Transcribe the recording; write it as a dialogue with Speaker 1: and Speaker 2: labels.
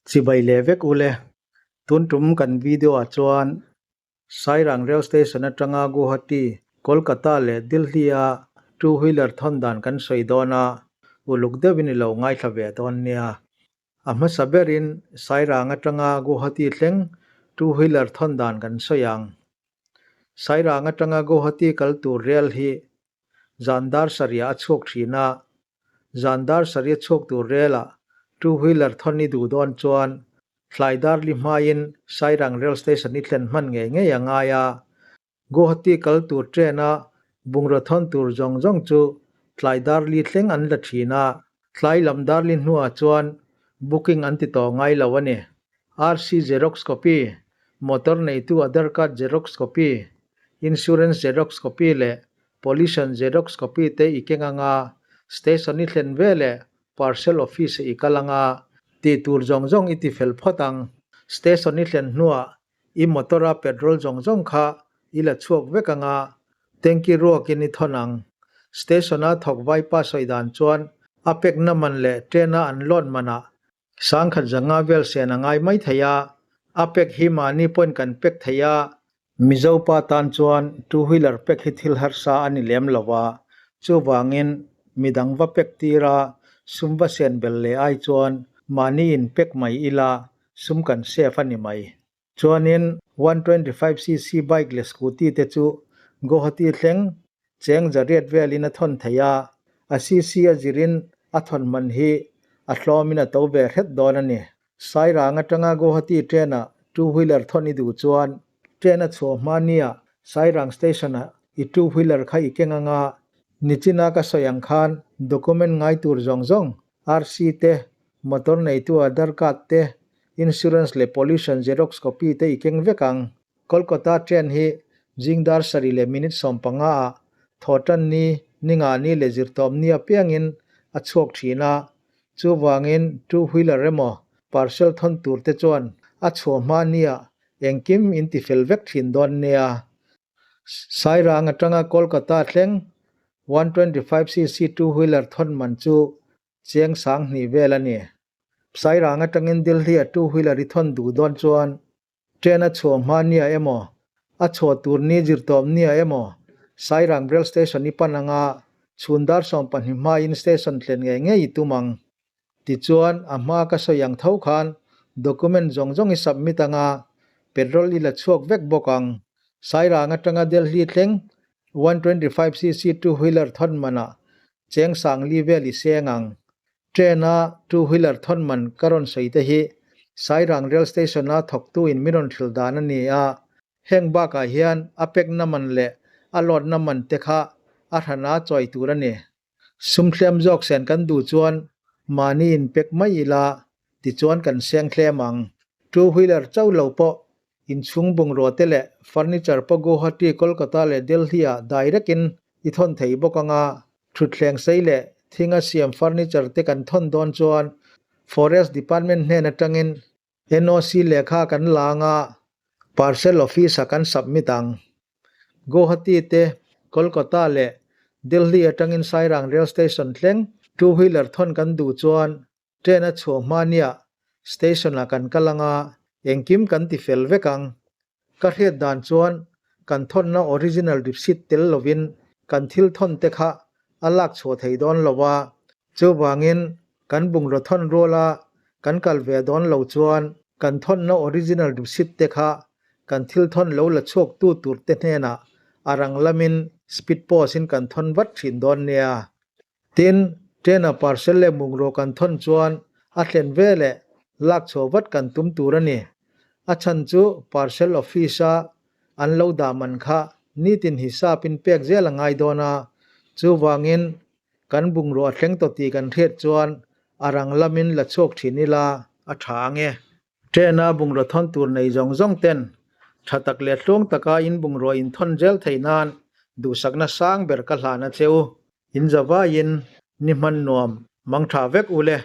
Speaker 1: Chibai leh vek ule. Tun tum kan video ah chuan Sairang Rail Station atanga Guwahati, Kolkata leh Delhi a two wheeler thawn dan kan sawi dawn a, uluk deuhin i lo ngaithla ve dawn nia. A hmasa berin Sairang atanga Guwahati thleng two wheeler thawn dan kan sawi ang. Sairang atanga Guwahati kal tur rel hi Zan dar sarih a chhuak thin a, zan dar sarih a chhuak tur relah two wheeler thawn i duh dawn chuan thlai dar li hmaiin Sairang Rail Station i thlen hman ngei ngei a ngai a. Guwahati kal tur train a bungraw thawn tur zawng zawng chu tlai dar li thleng an la thin a, tlai lam dar li hnuah chuan booking an ti tawh ngai lo a ni. RC Xerox copy, motor neitu Aadhaar card Xerox copy, Insurance Xerox copy leh Pollution Xerox copy te i keng anga, station i thlen ve leh parcel office i kal anga, tih tur zawng zawng i ti fel phawt ang. Station i thlen hnuah i motor a petrol zawng zawng kha i la chhuak vek anga, tanky ruakin i thawn ang. Station a thawk vaipa sawi dan chuan a pekna man leh train a an load manah Sangkhat zanga vel sen a ngai mai thei a, a pack hi mahni pawhin kan pack thei a, Mizo pa tan chuan two wheeler pack hi thil harsa a ni lem lo a, chuvangin midang va pack tir a, sum va sen bel leh ai chuan mahni in pack mai ila sum kan save a ni mai. Chuanin 125cc bike leh scooty te chu Guwahati thleng cheng zariat velin a thawn thei a, a cc a zirin a thawn man hi a hlawmin a to ve hret dawn a ni. Sairang atanga Guwahati train-ah two wheeler thawn i duh chuan train a chhuah hma nia Sairang station-ah i two wheeler kha i keng anga nichina ka sawi ang khan document ngai tur zawng zawng RC te, motor neitu Aadhaar card te, Insurance leh pollution xerox copy te i keng vek ang. Kolkata train hi zing dar sarih leh minute 15 ah thawhtan ni, ninga ni leh zirtawp ni apiangin a chhuak thin a, chuvangin two wheeler emaw parcel thawn tur te chuan a chhuah hma nia engkim in ti fel vek thin dawn nia. Sairang atanga Kolkata thleng 125cc two wheeler thawn man chu Chiang sang hnih vel a ni. Sairang atangin Delhi a two wheeler i thawn duh dawn chuan train a chhuah hma nia emaw, a chhuah tur ni zirtawp nia emaw Sairang rail station i pan anga chhun dar 12 hmain station thlen ngei ngei i tum ang. Tichuan a hma ka sawi ang tho khan document zawng zawng i submit anga petrol i la chhuak vek bawk ang. Sairang atanga Delhi thleng 125cc two wheeler thawn manah Cheng sang li vel i seng ang. Train a two wheeler thawn man ka rawn sawi te hi Sairang rail station a thawktu in min rawn hrilh dan a ni a, heng bakah hian a pek na man leh a load na man te kha a hran a chawi tur a ni. Sum thlem zawk sen kan duh chuan mahni in pek mai ila tichuan kan seng thlem ang. Two wheeler chauh lo pawh Inchhung bungrua te leh furniture pawh Guwahati, Kolkata leh Delhi ah direct in i thawn thei bawk anga, thutthleng sei leh thinga siam furniture te kan thawn dawn chuan Forest Department hnen atangin NOC lehkha kan la anga parcel office ah kan submit ang. Guwahati te, Kolkata leh Delhi atangin Sairang Rail Station thleng two wheeler thawn kan duh chuan Train a chhuah hma nia station ah kan kal anga engkim kan ti fel vek ang. Ka hriat dan chuan kan thawnna original receipt tel lovin kan thil thawn te kha a lak chhuah thei dawn lo a, chuvangin kan bungraw thawn ruala kan kal ve dawn lo chuan kan thawnna original receipt te kha kan thil thawn lo la chhuak tu tur te hnenah a rang lamin speed post in kan thawn vat thin dawn nia. Tin, train-a parcel leh bungraw kan thawn chuan a thlen veleh lak chhuah vat kan tum tur a ni. A chhan chu parcel office-a an lo dah man kha nitin hisapin pek zel a ngai dawn a, chuvangin kan bungraw a thleng tawh tih kan hriat chuan a rang lamin la chhuak thin ila a tha ang e. Train-a bungraw thawn tur nei zawng zawng ten tha tak leh tluang taka in bungraw in thawn zel theih nan duhsakna sang ber ka hlan a che u. In zavaiin ni hman nuam mang tha vek u le.